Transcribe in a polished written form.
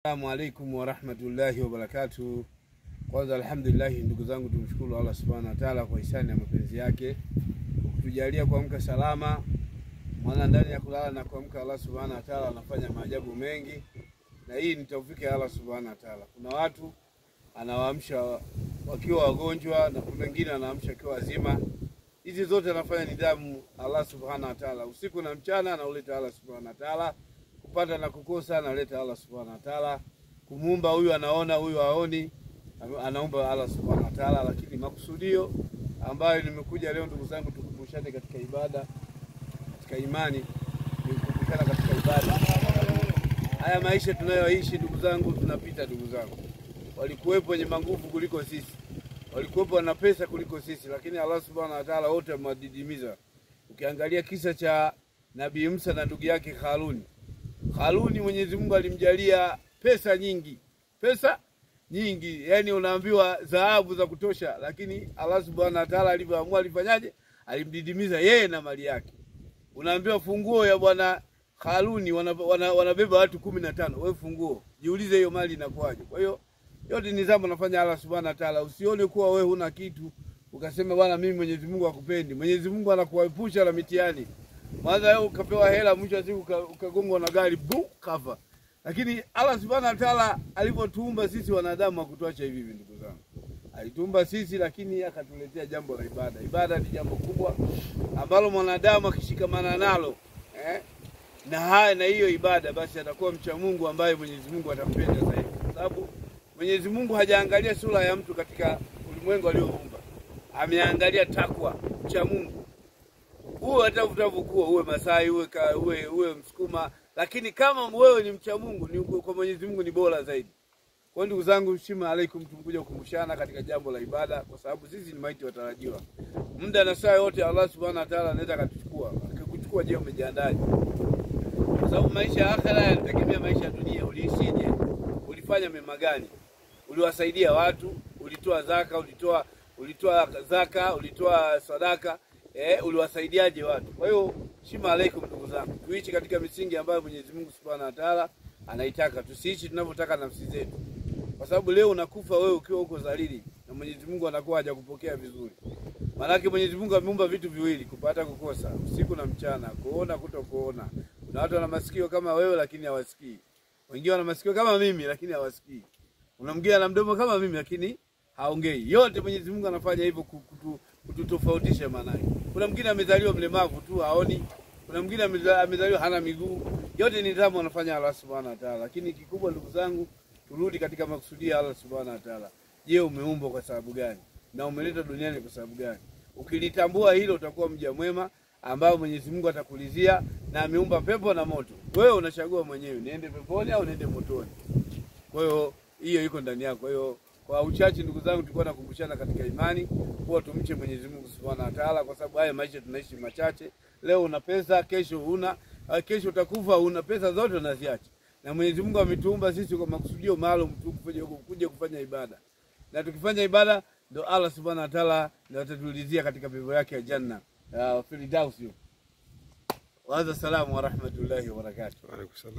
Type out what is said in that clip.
Assalamu alaikum warahmatullahi wabarakatuh. Kwanza alhamdulillah, ndugu zangu, tumshukuru Allah subhanahu wa ta'ala kwa hisani ya mapenzi yake kutujalia kuamka salama. Maana ndani ya kulala na kuamka Allah subhanahu wa ta'ala anafanya maajabu mengi, na hii ni taufiki ya Allah subhanahu wa ta'ala. Kuna watu anawaamsha wakiwa wagonjwa na kuna wengine anaamsha wakiwa wazima. Hizi zote anafanya nidhamu Allah subhanahu wa ta'ala. Usiku na mchana anauleta Allah subhanahu wa ta'ala. Kupata na kukosa analeta Allah subhanahu wa ta'ala. Kumuumba huyu anaona, huyu haoni, anaumba Allah subhanahu wa ta'ala. Lakini makusudio ambayo nimekuja leo ndugu zangu, tukumbushane katika ibada, katika imani, ni kukumbushana katika ibada. Haya maisha tunayoishi ndugu zangu, tunapita ndugu zangu. Walikuwepo wenye nguvu kuliko sisi, walikuwepo wana pesa kuliko sisi, lakini Allah subhanahu wa ta'ala wote amewadidimiza. Ukiangalia kisa cha Nabii Musa na ndugu yake Haruni. Haruni Mwenyezi Mungu alimjalia pesa nyingi. Pesa nyingi, yani unaambiwa dhahabu za kutosha, lakini Allah Subhanahu wa Ta'ala alivyoamua alifanyaje? Alimdidimiza yeye na mali yake. Unaambiwa funguo ya bwana Haruni wanabeba watu 15. Wewe funguo, jiulize hiyo mali inakuwaje? Kwa hiyo yote nidhamu anafanya Allah Subhanahu wa Ta'ala. Usione kuwa wewe huna kitu ukasema bwana mimi Mwenyezi Mungu hakupendi. Mwenyezi Mungu anakuepusha na mitihani. Mwanzo wewe ukapewa hela, mwisho wa siku ukagongwa na gari bu kafa. Lakini Allah Subhanahu wa Ta'ala alivyotuumba sisi wanadamu hakutuacha hivi hivi ndugu zangu. Alituumba sisi lakini akatuletea jambo la ibada. Ibada ni jambo kubwa ambalo mwanadamu akishikamana nalo na haya na hiyo ibada, basi atakuwa mcha Mungu ambaye Mwenyezi Mungu atampenda zaidi. Kwa sababu Mwenyezi Mungu hajaangalia sura ya mtu katika ulimwengu alioumba. Ameangalia takwa, mcha Mungu. Uwe hata utavukua, uwe Masai, uwe Msukuma, lakini kama wewe ni mcha Mungu, ni kwa Mwenyezi Mungu ni bora zaidi. Kwa ndugu zangu, shima alaikum, tumkuja kukumbushana katika jambo la ibada, kwa sababu sisi ni maiti watarajiwa. Muda na saa yote Allah Subhanahu wa Ta'ala anaweza akatuchukua. Akikuchukua, je, umejiandaje? Kwa sababu maisha ya akhera yanategemea maisha ya dunia. Uliishije? Ulifanya mema gani? Uliwasaidia watu? Ulitoa zaka, ulitoa zaka, ulitoa sadaka? Uliwasaidiaje watu? Kwa hiyo shima alaikum ndugu zangu, tuishi katika misingi ambayo Mwenyezi Mungu Subhanahu wa Ta'ala anaitaka. Tusiishi tunavyotaka nafsi zetu. Kwa sababu leo unakufa wewe ukiwa uko dhalili na Mwenyezi Mungu anakuwa hajakupokea vizuri. Maana Mwenyezi Mungu ameumba vitu viwili, kupata kukosa, usiku na mchana, kuona kutokuona. Kuna watu wana masikio kama wewe lakini hawasikii. Wengine wana masikio kama mimi lakini hawasikii. Kuna mwingine ana mdomo kama mimi lakini haongei. Yote Mwenyezi Mungu anafanya hivyo kututofautisha maana yake. Kuna mwingine amezaliwa mlemavu tu haoni, kuna mwingine amezaliwa hana miguu. Yote ni nidhamu anafanya Allah Subhanahu wa Ta'ala. Lakini kikubwa ndugu zangu, turudi katika makusudi ya Allah Subhanahu wa Ta'ala. Je, umeumbwa kwa sababu gani? Na umeletwa duniani kwa sababu gani? Ukilitambua hilo utakuwa mja mwema ambao Mwenyezi Mungu atakulizia, na ameumba pepo na moto. Wewe unachagua mwenyewe, niende peponi au niende motoni. Kwa hiyo hiyo iko ndani yako. Kwa hiyo kwa uchache ndugu zangu, tulikuwa nakumbushana katika imani kuwa tumche Mwenyezi Mungu Subhanahu wa Ta'ala, kwa sababu haya maisha tunaishi machache. Leo una pesa, kesho huna, kesho utakufa una pesa zote unaziacha. Na Mwenyezi Mungu ametuumba sisi kwa makusudio maalum tu kuja kufanya ibada. Na tukifanya ibada ndo Allah Subhanahu wa Ta'ala ndio atatulizia katika pepo yake ya Janna. Firdaus. Wa salamu wa rahmatullahi wa barakatuh. Wa alaykum salaam.